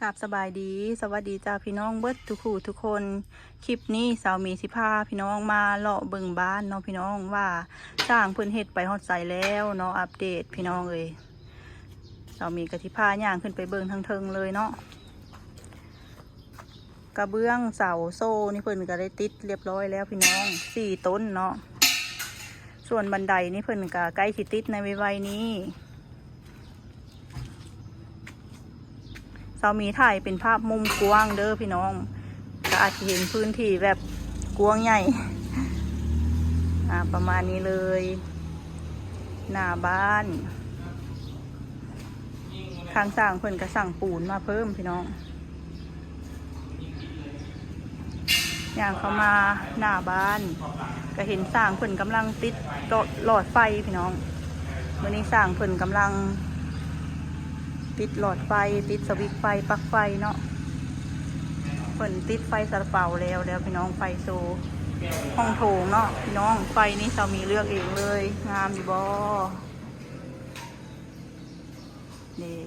ກາບສະບາຍດີ ສະຫວັດດີຈ້າພີ່ນ້ອງເບິດທຸກຜູ້ທຸກຄົນ. ຄລິບນີ້ສາວໝີຊິພາພີ່ນ້ອງມາເລາະເບິ່ງບ້ານເນາະພີ່ນ້ອງ ວ່າຊ່າງເພິ່ນເຮັດໄປຮອດໃສແລ້ວເນາະ ອັບເດດພີ່ນ້ອງເອີຍ. ສາວໝີກໍຊິພາຍ່າງຂຶ້ນໄປເບິ່ງທາງເທິງເລີຍເນາະ. ກະເບື້ອງເສົາໂສ້ນີ້ເພິ່ນກໍໄດ້ຕິດລຽບຮ້ອຍແລ້ວພີ່ນ້ອງ ສີ່ຕົ້ນເນາະ. ສ່ວນບັນໄດນີ້ເພິ່ນກໍໃກ້ຊິຕິດໃນໄວໆນີ້. ສາວໝີຖ່າຍເປັນພາບມຸມກວ້າງເດີພີ່ນ້ອງ ກໍອາດຊິເຫັນພື້ນທີ່ແບບກວ້າງໃຫຍ່ ອາ ປະມານນີ້ເລີຍ. ໜ້າບ້ານ ທາງຊ່າງເພິ່ນກໍສັ່ງປູນມາເພີ່ມພີ່ນ້ອງ. ຍ່າງເຂົ້າມາໜ້າບ້ານ ກໍເຫັນຊ່າງເພິ່ນກຳລັງຕິດຫຼອດ ຫຼອດໄຟພີ່ນ້ອງ. ມື້ນີ້ຊ່າງເພິ່ນກຳລັງຕິດຫຼອດໄຟ ຕິດສະວິດໄຟ ປັກໄຟເນາະ. ເພິ່ນຕິດໄຟຊາລາເປົາແລ້ວ ແລ້ວພີ່ນ້ອງ ໄຟໂຊ ຫ້ອງໂຖງເນາະພີ່ນ້ອງ. ໄຟນີ້ສາວໝີເລືອກເອງເລີຍ ງາມຢູ່ບໍ່? ນີ້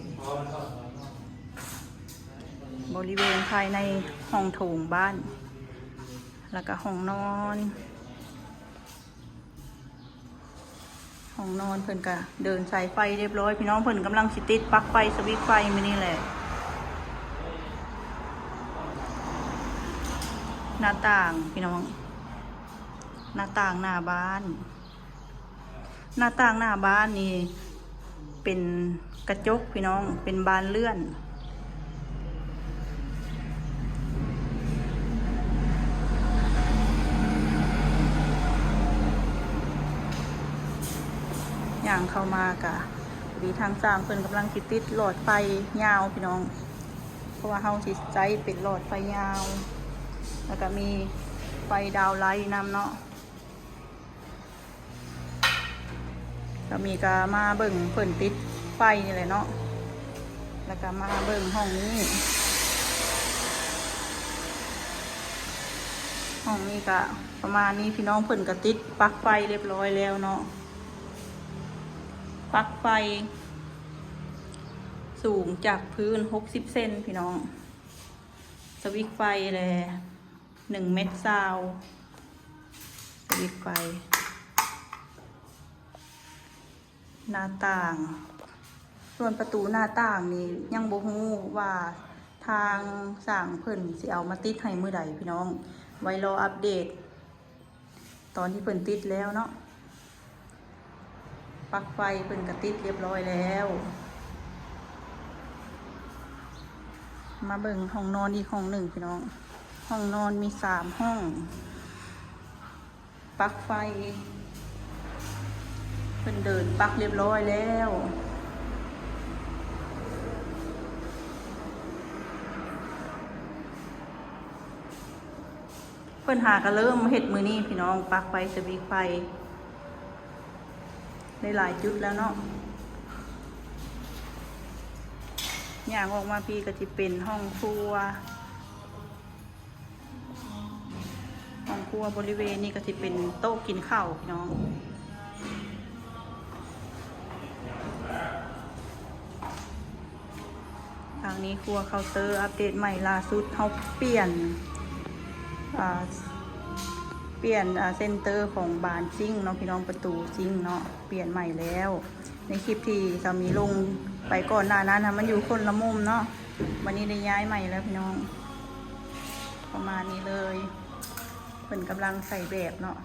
ບໍລິເວນພາຍໃນຫ້ອງໂຖງບ້ານ ແລ້ວກະຫ້ອງນອນ. ຫ້ອງນອນເພິ່ນກະເດີນສາຍໄຟລຽບຮ້ອຍພີ່ນ້ອງ ເພິ່ນກຳລັງຊິຕິດປັກໄຟສະວິດໄຟມື້ນີ້ແຫຼະ. ໜ້າຕ່າງພີ່ນ້ອງ ໜ້າຕ່າງໜ້າບ້ານ. ໜ້າຕ່າງໜ້າບ້ານນີ້ເປັນກະຈົກພີ່ນ້ອງ ເປັນບານເລື່ອນ. ຍ່າງເຂົ້າມາກະ ພໍດີທາງຊ່າງເພິ່ນກຳລັງຊິຕິດຫຼອດໄຟຍາວພີ່ນ້ອງ ເພາະວ່າເຮົາຊິໃຊ້ເປັນຫຼອດໄຟຍາວ ແລ້ວກະມີໄຟດາວໄລນຳເນາະ. ສາມີກໍມາເບິ່ງເພິ່ນຕິດໄຟນີ້ແຫຼະເນາະ ແລ້ວກໍມາເບິ່ງຫ້ອງນີ້ ຫ້ອງນີ້ກໍປະມານນີ້ພີ່ນ້ອງ ເພິ່ນກໍຕິດປັກໄຟລຽບຮ້ອຍແລ້ວເນາະ ປັກໄຟສູງຈາກພື້ນຫົກສິບເຊັນພີ່ນ້ອງ ສະວິດໄຟແລະ ໜຶ່ງແມັດຊາວ ສະວິດໄຟ ໜ້າຕ່າງ ສ່ວນປະຕູໜ້າຕ່າງນີ້ຍັງບໍ່ຮູ້ວ່າທາງຊ່າງເພິ່ນຊິເອົາມາຕິດໃຫ້ມື້ໃດພີ່ນ້ອງ ໄວ້ລໍອັບເດດ ຕອນທີ່ເພິ່ນຕິດແລ້ວເນາະ ປັກໄຟເພິ່ນກໍຕິດລຽບຮ້ອຍແລ້ວ. ມາເບິ່ງຫ້ອງນອນອີກຫ້ອງໜຶ່ງພີ່ນ້ອງ ຫ້ອງນອນມີສາມຫ້ອງ ປັກໄຟ ເພິ່ນເດີນປັກລຽບຮ້ອຍແລ້ວ. ເພິ່ນຫາກໍເລີ່ມເຮັດມື້ນີ້ພີ່ນ້ອງ ປັກໄຟ ສະວິດໄຟ ໄດ້ຫຼາຍຈຸດແລ້ວເນາະ. ຍ່າງອອກມາພີ້ກໍຊິເປັນຫ້ອງຄົວ ຫ້ອງຄົວບໍລິເວນນີ້ກໍຊິເປັນໂຕະກິນເຂົ້າພີ່ນ້ອງ. ທາງນີ້ຄົວເຄົາເຕີ ອັບເດດໃໝ່ລ່າສຸດ ເຮົາປ່ຽນ ອ່າ ປ່ຽນ ອ່າ ເຊັນເຕີຂອງບານຊິງເນາະພີ່ນ້ອງ ປະຕູຊິງເນາະ ປ່ຽນໃໝ່ແລ້ວ. ໃນຄລິບທີ່ສາມີລົງໄປກ່ອນໜ້ານັ້ນນະ ມັນຢູ່ຄົນລະມຸມເນາະ ບັດນີ້ໄດ້ຍ້າຍໃໝ່ແລ້ວພີ່ນ້ອງ. ປະມານນີ້ເລີຍ ເພິ່ນກຳລັງໃສ່ແບບເນາະ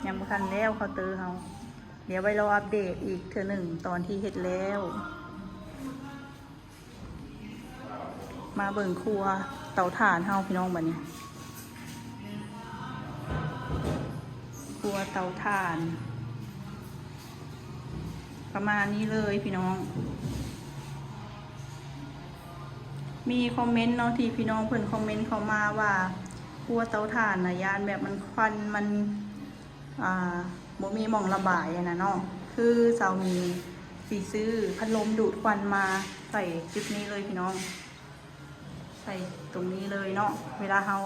ຍັງບໍ່ທັນແລ້ວເຄົາເຕີເຮົາ. ດຽວໄວ້ລໍອັບເດດອີກເທື່ອໜຶ່ງຕອນທີ່ເຮັດແລ້ວ. ມາເບິ່ງຄົວເຕົາຖ່ານເຮົາພີ່ນ້ອງ ບັດນີ້ ຄົວເຕົາຖ່ານ ປະມານນີ້ເລີຍພີ່ນ້ອງ. ມີຄອມເມັນເນາະ ທີ່ພີ່ນ້ອງເພິ່ນຄອມເມັນເຂົ້າມາວ່າ ຄົວເຕົາຖ່ານນະ ຢ້ານແບບມັນຄວັນ ມັນ ອ່າ ບໍ່ມີໝ່ອງລະບາຍຫັ້ນນະເນາະ. ຄືສາມີຊິຊື້ພັດລົມດູດຄວັນມາໃສ່ຈຸດນີ້ເລີຍພີ່ນ້ອງ ໃສ່ຕົງນີ້ເລີຍເນາະ. ເວລາເຮົາ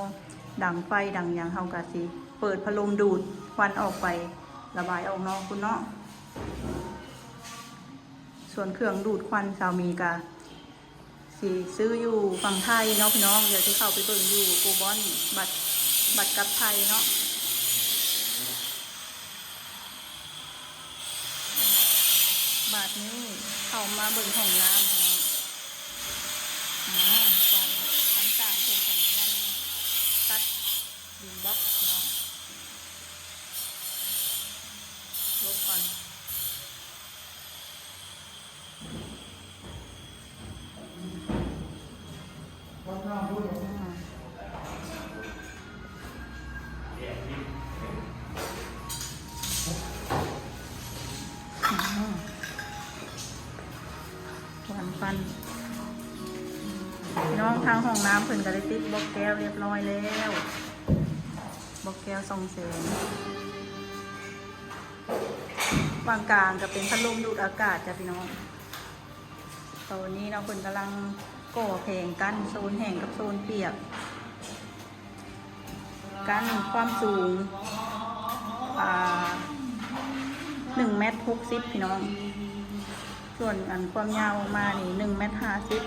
ດັງໄຟດັງຫຍັງ ເຮົາກະຊິເປີດພັດລົມດູດຄວັນອອກໄປ ລະບາຍອອກນອກພຸ້ນເນາະ. ສ່ວນເຄື່ອງດູດຄວັນສາມີກະ ຊິຊື້ຢູ່ຝັ່ງໄທເນາະພີ່ນ້ອງ, ດຽວຊິເຂົ້າໄປເບິ່ງຢູ່ໂກບອນ ບັດ ບັດກັບໄທເນາະ. ບາດນີ້ເຂົ້າມາເບິ່ງຫ້ອງນ້ຳພີ່ນ້ອງ. ອາ ຕອນທາງຊ່າງເພິ່ນກຳລັງຕັດດິນບລັອກພີ່ນ້ອງ. ຫຼົບກ່ອນ. ຄວັນຄວັນ ພີ່ນ້ອງ, ທາງຫ້ອງນ້ຳເພິ່ນກໍໄດ້ຕິດບລັອກແກ້ວຮຽບຮ້ອຍແລ້ວ, ບລັອກແກ້ວສ່ອງແສງ. ບາງກາງກໍເປັນພັດລົມດູດອາກາດຈ້ະພີ່ນ້ອງ. ຕອນນີ້ເນາະ ເພິ່ນກຳລັງກໍ່ແຜງກັ້ນໂຊນແຫ້ງກັບໂຊນປຽກ, ກັ້ນຄວາມສູງ ອ່າ ໜຶ່ງແມັດຫົກສິບພີ່ນ້ອງ, ສ່ວນອັນຄວາມຍາວອອກມານີ້ໜຶ່ງແມັດຫ້າສິບ.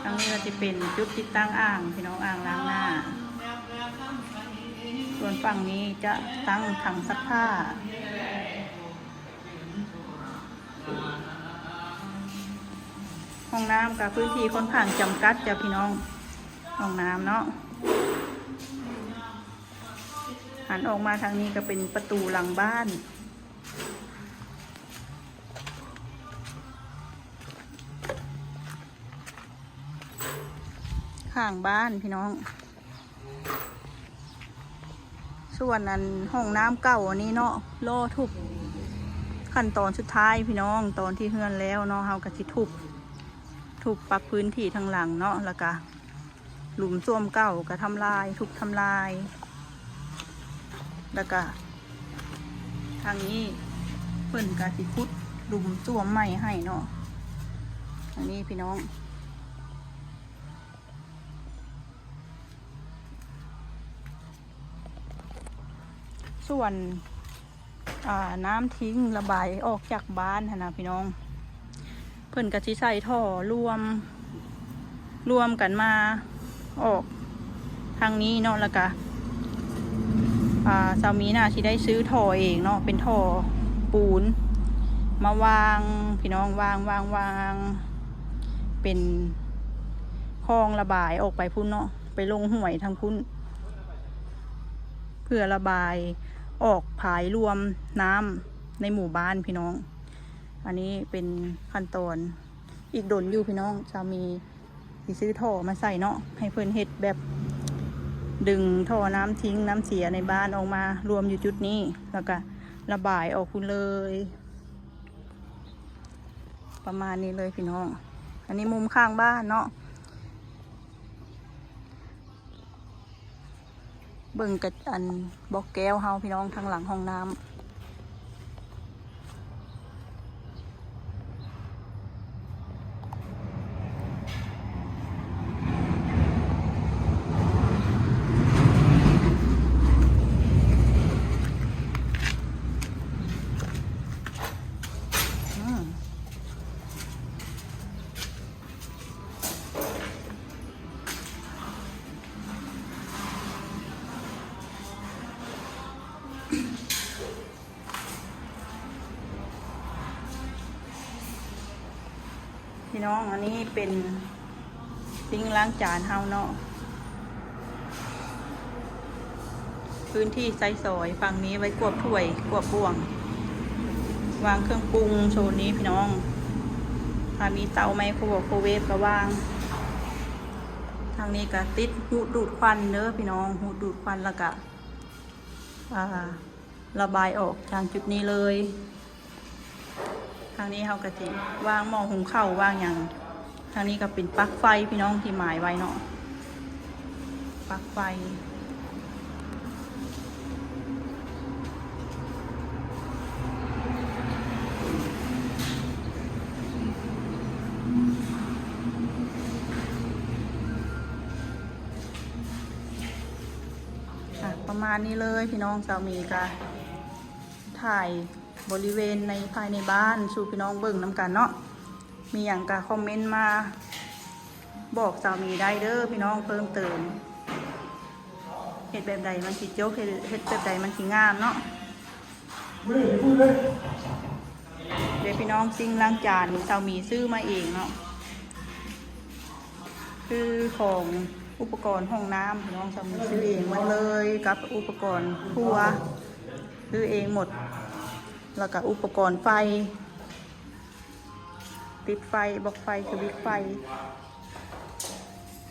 ທາງນີ້ກໍຈະເປັນຈຸດຕິດຕັ້ງອ່າງພີ່ນ້ອງ, ອ່າງລ້າງໜ້າ. ສ່ວນຝັ່ງນີ້ຈະຕັ້ງຖັງຊັກຜ້າ. ຫ້ອງນ້ຳກໍພື້ນທີ່ຂ້ອນຂ້າງຈຳກັດຈ້ະພີ່ນ້ອງ, ຫ້ອງນ້ຳເນາະ. ຫັນອອກມາທາງນີ້ກໍເປັນປະຕູຫຼັງບ້ານ. ຂ້າງບ້ານພີ່ນ້ອງ. ສ່ວນອັນຫ້ອງນ້ຳເກົ່າອັນນີ້ເນາະ ລໍທຸບຂັ້ນຕອນສຸດທ້າຍພີ່ນ້ອງ, ຕອນທີ່ເຮືອນແລ້ວເນາະ ເຮົາກໍຊິທຸບ ທຸບປັບພື້ນທີ່ທາງຫຼັງເນາະ, ແລ້ວກະ ຫຼຸມສ້ວມເກົ່າກໍທຳລາຍ ທຸບທຳລາຍ. ແລ້ວກະທາງນີ້ເພິ່ນກະຊິຂຸດຫຼຸມສ້ວມໃໝ່ໃຫ້ເນາະ, ທາງນີ້ພີ່ນ້ອງ. ສ່ວນ ອ່າ ນ້ຳຖິ້ງລະບາຍອອກຈາກບ້ານຫັ້ນນະພີ່ນ້ອງ, ເພິ່ນກໍຊິໃສ່ທໍ່ລວມ ລວມກັນມາອອກທາງນີ້ເນາະ. ແລ້ວກະ ອ່າ ສາວມີໜ້າຊິໄດ້ຊື້ທໍ່ເອງເນາະ, ເປັນທໍ່ປູນມາວາງພີ່ນ້ອງ, ວາງ ວາງ ວາງ ເປັນຄອງລະບາຍອອກໄປພຸ້ນເນາະ, ໄປລົງຫ້ວຍທາງພຸ້ນ ເພື່ອລະບາຍອອກພາຍລວມນ້ຳໃນໝູ່ບ້ານພີ່ນ້ອງ. ອັນນີ້ເປັນຂັ້ນຕອນ ອີກດົນຢູ່ພີ່ນ້ອງ, ສາມີຊິຊື້ທໍ່ມາໃສ່ເນາະ, ໃຫ້ເພິ່ນເຮັດແບບດຶງທໍ່ນ້ຳຖິ້ງນ້ຳເສຍໃນບ້ານອອກມາລວມຢູ່ຈຸດນີ້ ແລ້ວກະລະບາຍອອກພຸ້ນເລີຍ. ປະມານນີ້ເລີຍພີ່ນ້ອງ. ອັນນີ້ມຸມຂ້າງບ້ານເນາະ, ເບິ່ງກະ ອັນ ບລັອກແກ້ວເຮົາພີ່ນ້ອງ ທາງຫຼັງຫ້ອງນ້ຳ. ພີ່ນ້ອງ, ອັນນີ້ເປັນຊິງລ້າງຈານເຮົາເນາະ, ພື້ນທີ່ໃຊ້ສອຍ. ຝັ່ງນີ້ໄວ້ກວບຖ້ວຍກວບບ່ວງ ວາງເຄື່ອງປຸງໂຊນນີ້ພີ່ນ້ອງ. ຖ້າມີເຕົາໄມໂຄຣເວຟກໍວາງ. ທາງນີ້ກໍຕິດຮູດດູດຄວັນເດີພີ່ນ້ອງ, ຮູດດູດຄວັນ ແລ້ວກໍ ອ່າ ລະບາຍອອກຈາກຈຸດນີ້ເລີຍ. ທາງນີ້ເຮົາກໍຊິວາງໝໍ້ຫຸງເຂົ້າ ວາງຫຍັງ. ທາງນີ້ກໍເປັນປັກໄຟພີ່ນ້ອງ ທີ່ໝາຍໄວ້ເນາະ, ປັກໄຟ. ອ່ະ ປະມານນີ້ເລີຍພີ່ນ້ອງ. ສາວມີກະຖ່າຍ ບໍລິເວນໃນ ພາຍໃນບ້ານສູ່ພີ່ນ້ອງເບິ່ງນຳກັນເນາະ. ມີຫຍັງກະຄອມເມັນມາບອກສາວໝີໄດ້ເດີພີ່ນ້ອງ ເພີ່ມເຕີມ. ເຮັດແບບໃດມັນຊິຈົບ ເຮັດ ເຮັດແບບໃດມັນຊິງາມເນາະ. ເດ້ພີ່ນ້ອງ ຊິງລ້າງຈານນີ້ສາວໝີຊື້ມາເອງເນາະ ຄືຂອງອຸປະກອນຫ້ອງນ້ຳພີ່ນ້ອງ ສາວໝີຊື້ເອງໝົດເລີຍ ກັບອຸປະກອນຄົວຊື້ເອງໝົດ ແລ້ວກະອຸປະກອນໄຟ ຕິດໄຟ ບລັອກໄຟ ສະວິດໄຟ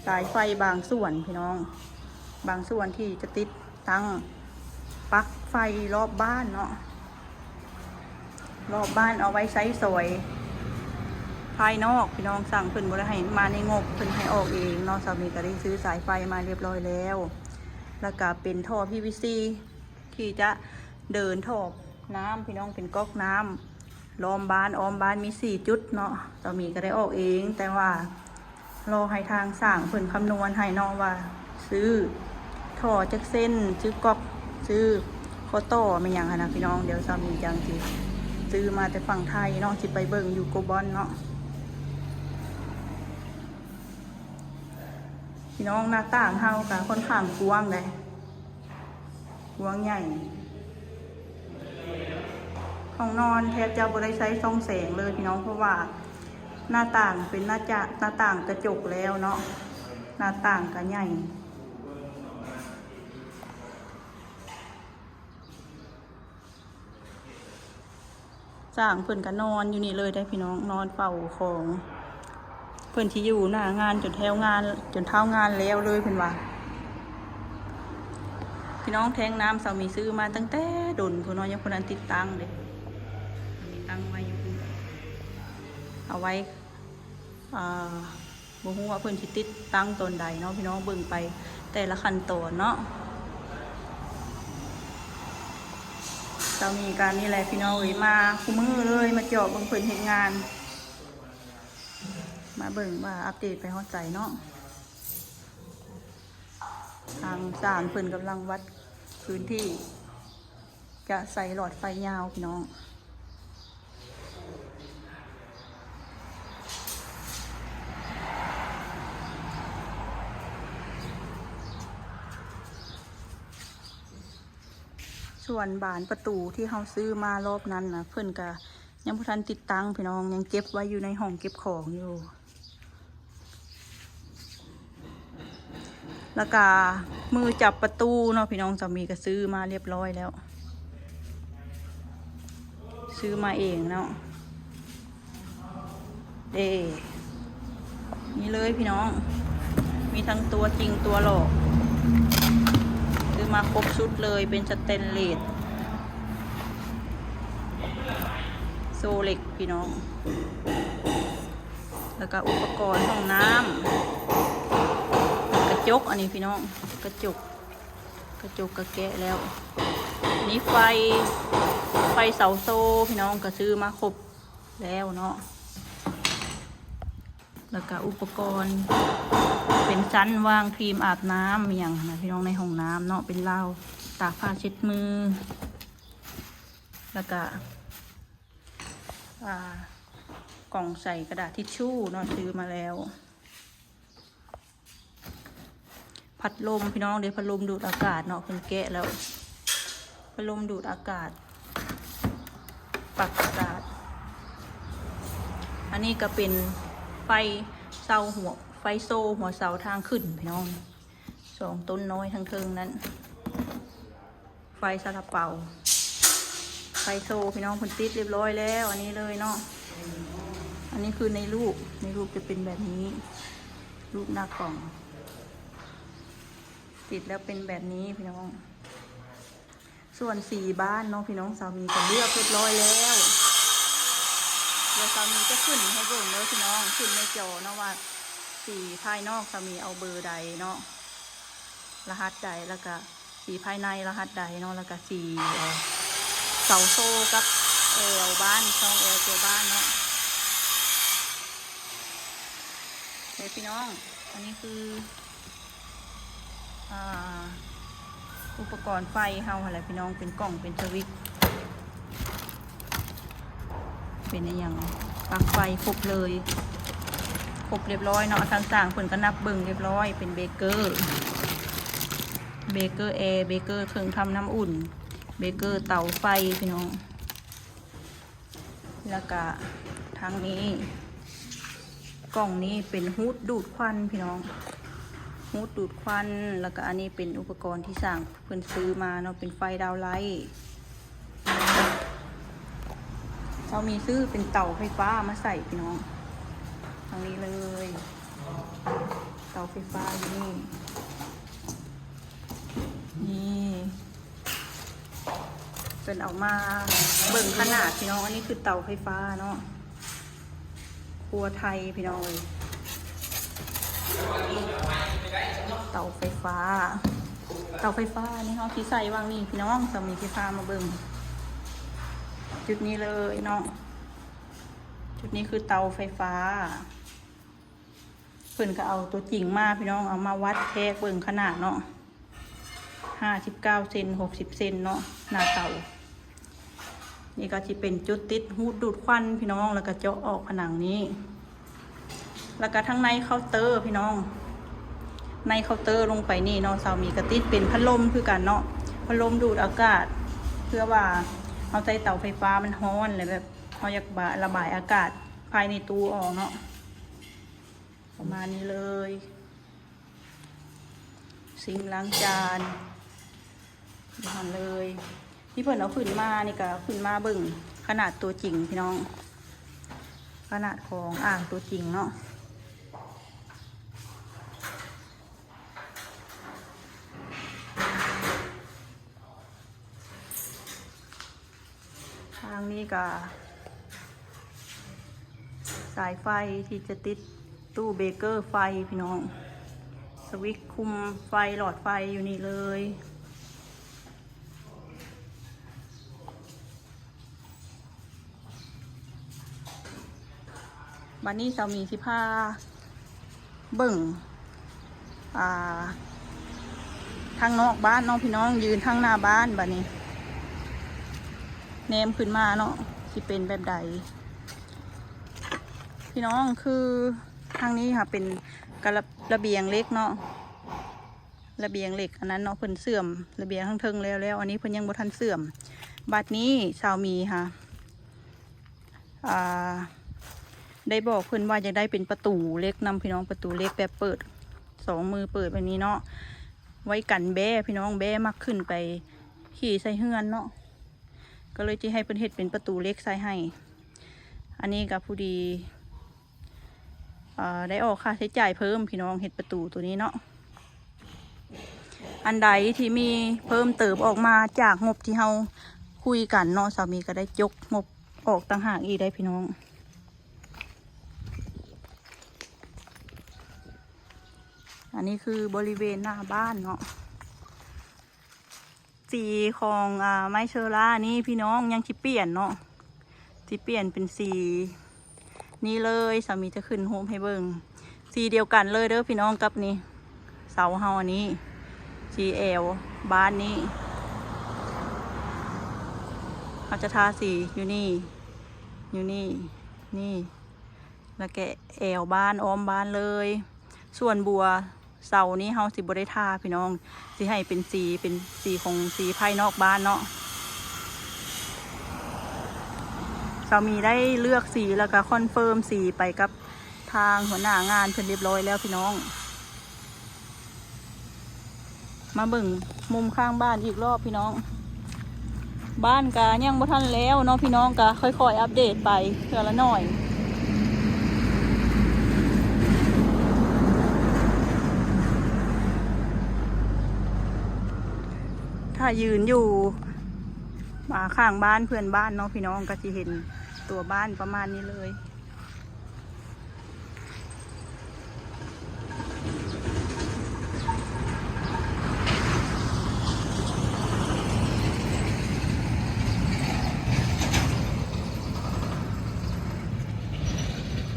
ສາຍໄຟບາງສ່ວນພີ່ນ້ອງ ບາງສ່ວນທີ່ຈະຕິດຕັ້ງປັກໄຟລອບບ້ານເນາະ ລອບບ້ານເອົາໄວ້ໃຊ້ສອຍພາຍນອກພີ່ນ້ອງ ຊ່າງເພິ່ນບໍ່ໄດ້ໃຫ້ມາໃນງົບ ເພິ່ນໃຫ້ອອກເອງເນາະ. ສາວໝີກະໄດ້ຊື້ສາຍໄຟມາຮຽບຮ້ອຍແລ້ວ ແລ້ວກະເປັນທໍ່ ພີວີຊີ ທີ່ຈະເດີນຖອບນ້ຳພີ່ນ້ອງ ເປັນກັອກນ້ຳ ລ້ອມບ້ານ ອ້ອມບ້ານມີສີ່ຈຸດເນາະ. ສາວໝີກະໄດ້ອອກເອງ ແຕ່ວ່າລໍໃຫ້ທາງຊ່າງເພິ່ນຄຳນວນໃຫ້ເນາະ ວ່າຊື້ທໍ່ຈັກເສັ້ນ ຊື້ກັອກ ຊື້ຂໍ້ຕໍ່ແມ່ນຫຍັງຫັ້ນນະພີ່ນ້ອງ. ດຽວສາວໝີຈັ່ງຊິຊື້ມາແຕ່ຝັ່ງໄທເນາະ ຊິໄປເບິ່ງຢູ່ໂກບອນເນາະພີ່ນ້ອງ. ໜ້າຕ່າງເຮົາກະຂ້ອນຂ້າງກວ້າງເດ້ ກວ້າງໃຫຍ່ ຫ້ອງນອນແທບຈະບໍ່ໄດ້ໃຊ້ສ່ອງແສງເລີຍພີ່ນ້ອງ ເພາະວ່າໜ້າຕ່າງເປັນໜ້າຈະ ໜ້າຕ່າງກະຈົກແລ້ວເນາະ ໜ້າຕ່າງກະໃຫຍ່. ຊ່າງເພິ່ນກະນອນຢູ່ນີ້ເລີຍເດ້ພີ່ນ້ອງ ນອນເຝົ້າຂອງ ເພິ່ນຊິຢູ່ໜ້າງານຈົນແຖວງານ ຈົນທ້າວງານແລ້ວເລີຍເພິ່ນວ່າ. ພີ່ນ້ອງ ແທງນ້ຳສາວໝີຊື້ມາຕັ້ງແຕ່ດົນພຸ້ນເນາະ ຍັງບໍ່ທັນຕິດຕັ້ງເດ້ ມີຕັ້ງໄວ້ຢູ່ພຸ້ນ ເອົາໄວ້ ອ່າ ບໍ່ຮູ້ວ່າເພິ່ນຊິຕິດຕັ້ງຕອນໃດເນາະພີ່ນ້ອງ ເບິ່ງໄປແຕ່ລະຂັ້ນຕອນເນາະ. ສາວໝີກະນີ້ແຫຼະພີ່ນ້ອງເອີຍ ມາຄູ່ມື້ເລີຍ ມາເຈາະເບິ່ງເພິ່ນເຮັດງານ ມາເບິ່ງວ່າອັບເດດໄປຮອດໃສເນາະ. ທາງຊ່າງເພິ່ນກຳລັງວັດພື້ນທີ່ ຈະໃສ່ຫຼອດໄຟຍາວພີ່ນ້ອງ. ສ່ວນບານປະຕູທີ່ເຮົາຊື້ມາລອບນັ້ນນະ ເພິ່ນກະຍັງບໍ່ທັນຕິດຕັ້ງພີ່ນ້ອງ ຍັງເກັບໄວ້ຢູ່ໃນຫ້ອງເກັບຂອງຢູ່. ແລ້ວກະມືຈັບປະຕູເນາະພີ່ນ້ອງ ສາວໝີກະຊື້ມາຮຽບຮ້ອຍແລ້ວ ຊື້ມາເອງເນາະ ເດ້ ນີ້ເລີຍພີ່ນ້ອງ ມີທັງຕົວຈິງຕົວຫຼອກ ຊື້ມາຄົບຊຸດເລີຍ ເປັນສະແຕນເລດ ໂຊເລັກພີ່ນ້ອງ. ແລ້ວກະອຸປະກອນຫ້ອງນ້ຳ ກະຈົກ ອັນນີ້ພີ່ນ້ອງ ກະຈົກ ກະຈົກກະແກະແລ້ວ ນີ້ໄຟ ໄຟເສົາໂຊພີ່ນ້ອງ ກະຊື້ມາຄົບແລ້ວເນາະ. ແລ້ວກະອຸປະກອນເປັນຊັ້ນວາງຄຣີມອາບນ້ຳອີ່ຫຍັງຫັ້ນນະພີ່ນ້ອງ ໃນຫ້ອງນ້ຳເນາະ ເປັນລາວຕາກຜ້າເຊັດມື ແລ້ວກະ ອ່າ ກ່ອງໃສ່ກະດາດທິດຊູເນາະ ຊື້ມາແລ້ວ. ພັດລົມພີ່ນ້ອງເດ້ ພັດລົມດູດອາກາດເນາະ ເພິ່ນແກະແລ້ວ ພັດລົມດູດອາກາດ ປັບອາກາດ. ອັນນີ້ກະເປັນໄຟເສົາຫົວ ໄຟໂຊຫົວເສົາທາງຂຶ້ນພີ່ນ້ອງ ສອງຕົ້ນນ້ອຍທາງເທິງນັ້ນ. ໄຟຊາລາເປົາ ໄຟໂຊພີ່ນ້ອງ ເພິ່ນຕິດຮຽບຮ້ອຍແລ້ວ ອັນນີ້ເລີຍເນາະ. ອັນນີ້ຄືໃນຮູບ ໃນຮູບຈະເປັນແບບນີ້ ຮູບໜ້າກ່ອງ ຕິດແລ້ວເປັນແບບນີ້ພີ່ນ້ອງ. ສ່ວນສີບານເນາະພີ່ນ້ອງ ສາວໝີກະເລືອກຮຽບຮ້ອຍແລ້ວ ດຽວສາວໝີຈະຂຶ້ນໃຫ້ເບິ່ງເດີພີ່ນ້ອງ ຂຶ້ນໃນຈໍເນາະວ່າສີພາຍນອກສາວໝີເອົາເບີໃດເນາະ ລະຫັດໃດ ແລ້ວກະ ສີພາຍໃນລະຫັດໃດເນາະ ແລ້ວກະສີ ເອີ ເສົາໂຊກັບແອວບ້ານ ຊ່ອງແອວຕົວບ້ານເນາະ. ເດ້ພີ່ນ້ອງ ອັນນີ້ຄື ອ່າ ອຸປະກອນໄຟເຮົາຫັ້ນແຫຼະພີ່ນ້ອງ ເປັນກ່ອງ ເປັນສະວິດ ເປັນອີ່ຫຍັງ ປລັກໄຟຄົບເລີຍ ຄົບຮຽບຮ້ອຍເນາະ. ທາງຊ່າງເພິ່ນກໍນັບເບິ່ງຮຽບຮ້ອຍ ເປັນເບເກີ ເບເກີແອ ເບເກີເຄື່ອງທຳນ້ຳອຸ່ນ ເບເກີເຕົາໄຟພີ່ນ້ອງ. ແລ້ວກະທາງນີ້ ກ່ອງນີ້ເປັນຮູດດູດຄວັນພີ່ນ້ອງ ຮູດດູດຄວັນ. ແລ້ວກະອັນນີ້ເປັນອຸປະກອນທີ່ຊ່າງເພິ່ນຊື້ມາເນາະ ເປັນໄຟດາວໄລ. ເຮົາມີຊື້ເປັນເຕົາໄຟຟ້າມາໃສ່ພີ່ນ້ອງ ທາງນີ້ເລີຍ ເຕົາໄຟຟ້າຢູ່ນີ້ ນີ້ ເພິ່ນເອົາມາເບິ່ງຂະໜາດພີ່ນ້ອງ. ອັນນີ້ຄືເຕົາໄຟຟ້າເນາະ ຄົວໄທພີ່ນ້ອງເອີຍ ເຕົາໄຟຟ້າ ເຕົາໄຟຟ້ານີ້ເຮົາຊິໃສ່ຫວ່າງນີ້ພີ່ນ້ອງ. ສາມີຊິພາມາເບິ່ງຈຸດນີ້ເລີຍເນາະ ຈຸດນີ້ຄືເຕົາໄຟຟ້າ. ເພິ່ນກໍເອົາຕົວຈິງມາພີ່ນ້ອງ ເອົາມາວັດແທກເບິ່ງຂະໜາດເນາະ ຫ້າສິບເກົ້າເຊັນ ຫົກສິບເຊັນເນາະ ໜ້າເຕົາ. ນີ້ກໍຊິເປັນຈຸດຕິດຮູດດູດຄວັນພີ່ນ້ອງ ແລ້ວກໍເຈາະອອກຜະໜັງນີ້ ແລ້ວກໍທາງໃນເຄົາເຕີພີ່ນ້ອງ ໃນເຄົາເຕີລົງໄປນີ້ເນາະ ສາວມີກໍຕິດເປັນພັດລົມຄືກັນເນາະ ພັດລົມດູດອາກາດ ເພື່ອວ່າເຮົາໃຊ້ເຕົາໄຟຟ້າມັນຮ້ອນ ແລ້ວແບບເຮົາຢາກບະ ລະບາຍອາກາດພາຍໃນຕູ້ອອກເນາະ. ປະມານນີ້ເລີຍ ຊິງລ້າງຈານ ຢູ່ຫັ້ນເລີຍ. ທີ່ເພິ່ນເອົາຂຶ້ນມານີ້ກະຂຶ້ນມາເບິ່ງຂະໜາດຕົວຈິງພີ່ນ້ອງ ຂະໜາດຂອງອ່າງຕົວຈິງເນາະ. ທາງນີ້ກະສາຍໄຟທີ່ຈະຕິດຕູ້ເບເກີໄຟພີ່ນ້ອງ ສະວິດຄຸມໄຟ ຫຼອດໄຟຢູ່ນີ້ເລີຍ. ບັດນີ້ສາວໝີຊິພາເບິ່ງ ອ່າ ທາງນອກບ້ານເນາະພີ່ນ້ອງ ຢືນທາງໜ້າບ້ານ ບັດນີ້ແນມຂຶ້ນມາເນາະ ຊິເປັນແບບໃດພີ່ນ້ອງ. ຄືທາງນີ້ຫາເປັນກະລະ ລະບຽງເຫຼັກເນາະ ລະບຽງເຫຼັກອັນນັ້ນເນາະ ເພິ່ນເຊື່ອມລະບຽງທາງເທິງແລ້ວ ແລ້ວອັນນີ້ເພິ່ນຍັງບໍ່ທັນເຊື່ອມ. ບັດນີ້ສາວໝີຫາ ອ່າ ໄດ້ບອກເພິ່ນວ່າຢາກໄດ້ເປັນປະຕູເຫຼັກນຳພີ່ນ້ອງ ປະຕູເຫຼັກແບບເປີດ ສອງມືເປີດແບບນີ້ເນາະ ໄວ້ກັນແບ້ພີ່ນ້ອງ ແບ້ມັກຂຶ້ນໄປຂີ້ໃສ່ເຮືອນເນາະ ກໍເລີຍຊິໃຫ້ເພິ່ນເຮັດເປັນປະຕູເຫຼັກໃສ່ໃຫ້. ອັນນີ້ກໍພໍດີ ເອີ ໄດ້ອອກຄ່າໃຊ້ຈ່າຍເພີ່ມພີ່ນ້ອງ ເຮັດປະຕູໂຕນີ້ເນາະ. ອັນໃດທີ່ມີເພີ່ມເຕີມອອກມາຈາກງົບທີ່ເຮົາຄຸຍກັນເນາະ ສາວໝີກໍໄດ້ຈົກງົບອອກຕ່າງຫາກອີກໄດ໋ພີ່ນ້ອງ. ອັນນີ້ຄືບໍລິເວນໜ້າບ້ານເນາະ. ສີຂອງ ອ່າ ໄມ້ເຊີລານີ້ພີ່ນ້ອງ ຍັງຊິປ່ຽນເນາະ ຊິປ່ຽນເປັນສີນີ້ເລີຍ. ສາວໝີຈະຂຶ້ນຮູບໃຫ້ເບິ່ງ ສີດຽວກັນເລີຍເດີພີ່ນ້ອງ ກັບນີ້ ເສົາເຮົາອັນນີ້ ສີແອວບ້ານນີ້. ເຮົາຈະທາສີຢູ່ນີ້ ຢູ່ນີ້ ນີ້ ແລ້ວກະແອວບ້ານ ອ້ອມບ້ານເລີຍ. ສ່ວນບົວເສົານີ້ເຮົາຊິບໍ່ໄດ້ທາພີ່ນ້ອງ ຊິໃຫ້ເປັນສີ ເປັນສີຂອງສີພາຍນອກບ້ານເນາະ. ສາວໝີໄດ້ເລືອກສີ ແລ້ວກະຄອນເຟີມສີໄປກັບທາງຫົວໜ້າງານເພິ່ນຮຽບຮ້ອຍແລ້ວພີ່ນ້ອງ. ມາເບິ່ງມຸມຂ້າງບ້ານອີກລອບພີ່ນ້ອງ. ບ້ານກະຍັງບໍ່ທັນແລ້ວເນາະພີ່ນ້ອງ ກະຄ່ອຍໆອັບເດດໄປເທື່ອລະໜ້ອຍ. ຖ້າຢືນຢູ່ ອ່າ ຂ້າງບ້ານເພື່ອນບ້ານເນາະພີ່ນ້ອງ ກະຊິເຫັນຕົວບ້ານປະມານນີ້ເລີຍ.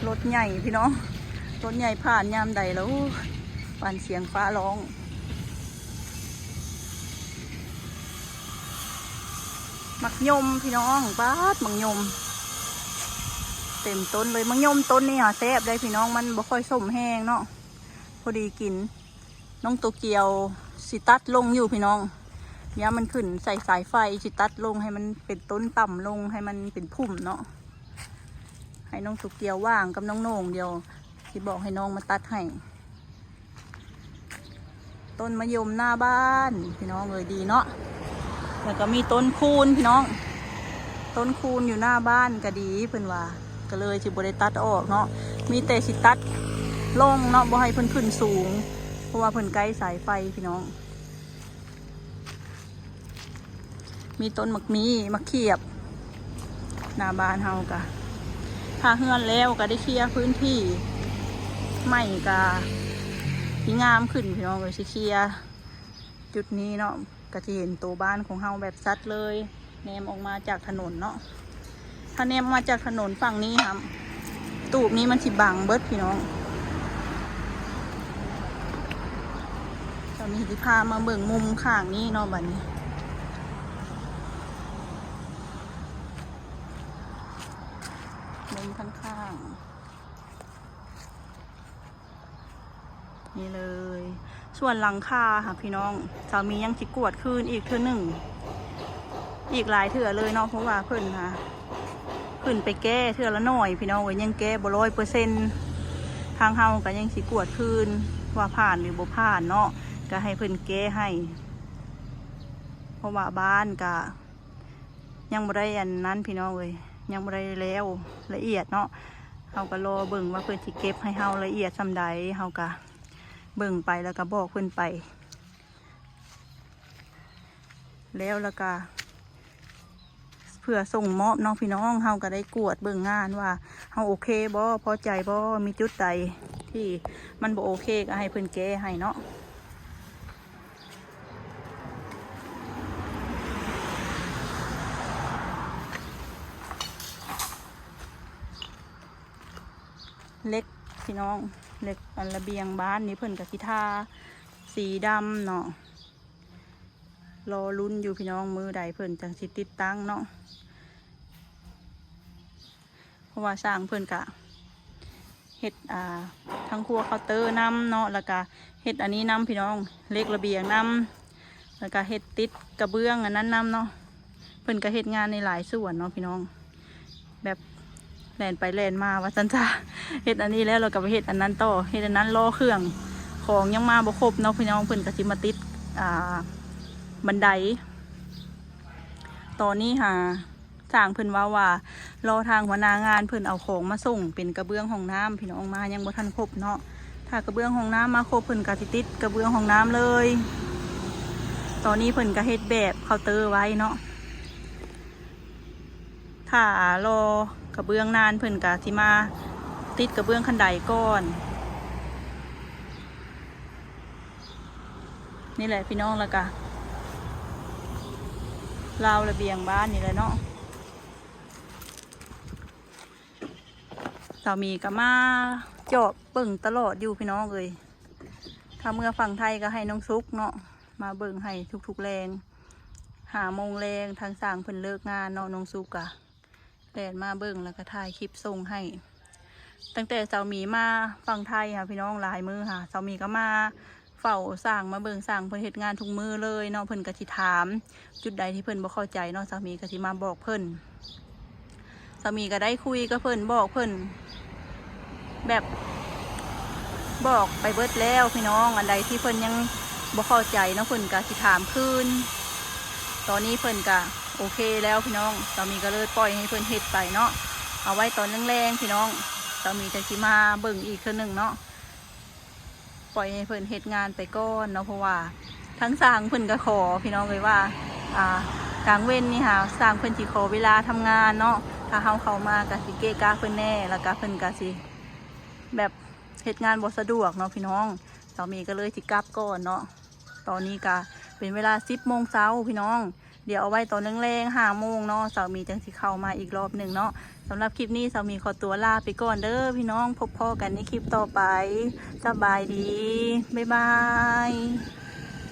ລົດໃຫຍ່ພີ່ນ້ອງ ລົດໃຫຍ່ຜ່ານຍາມໃດແລ້ວ ໂອ້ຍ ປານສຽງຟ້າຮ້ອງ. ໝາກຍົມພີ່ນ້ອງ ປາດ ໝາກຍົມ ເຕັມຕົ້ນເລີຍ. ໝາກຍົມຕົ້ນນີ້ຫາແຊບເດ້ພີ່ນ້ອງ, ມັນບໍ່ຄ່ອຍສົ້ມແຮງເນາະ ພໍດີກິນ. ນ້ອງໂຕກຽວຊິຕັດລົງຢູ່ພີ່ນ້ອງ, ຍາມມັນຂຶ້ນໃສ່ສາຍໄຟ ຊິຕັດລົງໃຫ້ມັນເປັນຕົ້ນຕ່ຳລົງ ໃຫ້ມັນເປັນພຸ່ມເນາະ. ໃຫ້ນ້ອງໂຕກຽວວ່າງກັບນ້ອງໂໜ່ງ, ດຽວຊິບອກໃຫ້ນ້ອງມາຕັດໃຫ້. ຕົ້ນມະຍົມໜ້າບ້ານພີ່ນ້ອງເອີຍ ດີເນາະ. ແລ້ວກໍມີຕົ້ນຄູນພີ່ນ້ອງ, ຕົ້ນຄູນຢູ່ໜ້າບ້ານກໍດີເພິ່ນວ່າ, ກໍເລີຍຊິບໍ່ໄດ້ຕັດອອກເນາະ. ມີແຕ່ຊິຕັດລົງເນາະ, ບໍ່ໃຫ້ເພິ່ນຂຶ້ນສູງ ເພາະວ່າເພິ່ນໃກ້ສາຍໄຟພີ່ນ້ອງ. ມີຕົ້ນໝາກມີ້ ໝາກຂຽບ. ໜ້າບ້ານເຮົາກະ ຖ້າເຮືອນແລ້ວກະໄດ້ເຄຍພື້ນທີ່ໃໝ່ກະຊິງາມຂຶ້ນພີ່ນ້ອງເອີຍ. ຊິເຄຍຈຸດນີ້ເນາະ, ກະຊິເຫັນໂຕບ້ານຂອງເຮົາແບບຊັດເລີຍ ແນມອອກມາຈາກຖະໜົນເນາະ. ຖ້າແນມມາຈາກຖະໜົນຝັ່ງນີ້ຫຳ ຕູບນີ້ມັນຊິບັງເບິດພີ່ນ້ອງ. ສາມີຊິພາມາເບິ່ງມຸມຂ້າງນີ້ເນາະ ບັດນີ້ ມຸມທາງຂ້າງ ນີ້ເລີຍ. ສ່ວນຫຼັງຄາຫາພີ່ນ້ອງ ສາມີຍັງຊິກວດຄືນອີກເທື່ອໜຶ່ງ ອີກຫຼາຍເທື່ອເລີຍເນາະ, ເພາະວ່າເພິ່ນຫາຂຶ້ນໄປແກ້ເທື່ອລະໜ້ອຍພີ່ນ້ອງເອີຍ, ຍັງແກ້ບໍ່ຮ້ອຍເປີເຊັນ. ທາງເຮົາກໍຍັງຊິກວດຄືນວ່າຜ່ານຫຼືບໍ່ຜ່ານເນາະ, ກໍໃຫ້ເພິ່ນແກ້ໃຫ້ ເພາະວ່າບ້ານກໍ ຍັງບໍ່ໄດ້ອັນນັ້ນພີ່ນ້ອງເອີຍ, ຍັງບໍ່ໄດ້ແລ້ວລະອຽດເນາະ. ເຮົາກໍລໍເບິ່ງວ່າເພິ່ນຊິເກັບໃຫ້ເຮົາລະອຽດສ່ຳໃດ, ເຮົາກໍເບິ່ງໄປ ແລ້ວກໍບອກເພິ່ນໄປ ແລ້ວ ແລ້ວກໍເພື່ອສົ່ງມອບເນາະພີ່ນ້ອງ. ເຮົາກໍໄດ້ກວດເບິ່ງງານວ່າເຮົາໂອເຄບໍ່ ພໍໃຈບໍ່, ມີຈຸດໃດທີ່ມັນບໍ່ໂອເຄກໍໃຫ້ເພິ່ນແກ້ໃຫ້ເນາະ. ເຫຼັກພີ່ນ້ອງ ເຫຼັກອັນລະບຽງບ້ານນີ້ເພິ່ນກະຊິທາສີດຳເນາະ. ລໍລຸ້ນຢູ່ພີ່ນ້ອງ, ມື້ໃດເພິ່ນຈັ່ງຊິຕິດຕັ້ງເນາະ. ເພາະວ່າຊ່າງເພິ່ນກະເຮັດ ອ່າ ທັງຄົວເຄົາເຕີນຳເນາະ, ແລ້ວກະເຮັດອັນນີ້ນຳພີ່ນ້ອງ ເຫຼັກລະບຽງນຳ, ແລ້ວກະເຮັດຕິດກະເບື້ອງອັນນັ້ນນຳເນາະ. ເພິ່ນກະເຮັດງານໃນຫຼາຍສ່ວນເນາະພີ່ນ້ອງ, ແບບແລ່ນໄປແລ່ນມາວ່າຊັ້ນຊະ. ເຮັດອັນນີ້ແລ້ວ ແລ້ວກະໄປເຮັດອັນນັ້ນຕໍ່, ເຮັດອັນນັ້ນ ລໍເຄື່ອງຂອງຍັງມາບໍ່ຄົບເນາະພີ່ນ້ອງ. ເພິ່ນກະຊິມາຕິດ ອ່າ ບັນໄດ. ຕອນນີ້ຫາ ຊ່າງເພິ່ນເວົ້າວ່າ ລໍທາງຫົວໜ້າງານເພິ່ນເອົາຂອງມາສົ່ງເປັນກະເບື້ອງຫ້ອງນ້ຳ ພີ່ນ້ອງ, ມາຍັງບໍ່ທັນຄົບເນາະ. ຖ້າກະເບື້ອງຫ້ອງນ້ຳມາຄົບ ເພິ່ນກະຊິຕິດກະເບື້ອງຫ້ອງນ້ຳເລີຍ. ຕອນນີ້ເພິ່ນກະເຮັດແບບເຄົາເຕີໄວ້ເນາະ. ຖ້າລໍກະເບື້ອງນານ ເພິ່ນກະຊິມາຕິດກະເບື້ອງຄັນໄດກ່ອນ. ນີ້ແຫຼະພີ່ນ້ອງ, ແລ້ວກະລາວລະບຽງບ້ານນີ້ແຫຼະເນາະ. ສາມີກໍມາຈອບເບິ່ງຕະຫຼອດຢູ່ພີ່ນ້ອງເອີຍ. ຖ້າເມືອຝັ່ງໄທກໍໃຫ້ນ້ອງສຸກເນາະ ມາເບິ່ງໃຫ້ທຸກໆແລງ. ຫ້າໂມງແລງ ທາງຊ່າງເພິ່ນເລີກງານເນາະ, ນ້ອງສຸກກະ ແລ່ນມາເບິ່ງ ແລ້ວກໍຖ່າຍຄລິບສົ່ງໃຫ້. ຕັ້ງແຕ່ສາມີມາຝັ່ງໄທຫາພີ່ນ້ອງ ຫຼາຍມື້ຫາ ສາມີກໍມາເຝົ້າຊ່າງ ມາເບິ່ງຊ່າງເພິ່ນເຮັດງານທຸກມື້ເລີຍເນາະ. ເພິ່ນກໍຊິຖາມຈຸດໃດທີ່ເພິ່ນບໍ່ເຂົ້າໃຈເນາະ, ສາມີກໍຊິມາບອກເພິ່ນ. ສາມີກໍໄດ້ຄຸຍກັບເພິ່ນ ບອກເພິ່ນ ແບບບອກໄປເບິດແລ້ວພີ່ນ້ອງ, ອັນໃດທີ່ເພິ່ນຍັງບໍ່ເຂົ້າໃຈເນາະ ເພິ່ນກໍຊິຖາມຄືນ. ຕອນນີ້ເພິ່ນກໍໂອເຄແລ້ວພີ່ນ້ອງ, ສາມີກໍເລີຍປ່ອຍໃຫ້ເພິ່ນເຮັດໄປເນາະ. ເອົາໄວ້ຕອນແລງໆພີ່ນ້ອງ ສາມີຈັ່ງຊິມາເບິ່ງອີກເທື່ອໜຶ່ງເນາະ. ປ່ອຍໃຫ້ເພິ່ນເຮັດງານໄປກ່ອນເນາະ, ເພາະວ່າທາງຊ່າງເພິ່ນກໍຂໍພີ່ນ້ອງເອີຍວ່າ ອ່າ ກາງເວັນນີ້ຫາຊ່າງເພິ່ນຊິຂໍເວລາທຳງານເນາະ. ຖ້າເຮົາເຂົ້າມາກໍຊິເກະກະເພິ່ນແດ່ ແລ້ວກໍເພິ່ນກໍຊິແບບເຮັດງານບໍ່ສະດວກເນາະພີ່ນ້ອງ. ສາມີກໍເລີຍຊິກັບກ່ອນເນາະ. ຕອນນີ້ກະເປັນເວລາສິບໂມງເຊົ້າພີ່ນ້ອງ. ດຽວເອົາໄວ້ຕອນແລງໆຫ້າໂມງເນາະ ສາມີຈັ່ງຊິເຂົ້າມາອີກລອບໜຶ່ງເນາະ. ສຳລັບຄລິບນີ້ ສາມີຂໍຕົວລາໄປກ່ອນເດີພີ່ນ້ອງ. ພົບພໍ້ກັນໃນຄລິບຕໍ່ໄປ. ສະບາຍດີ. ບາຍບາຍ.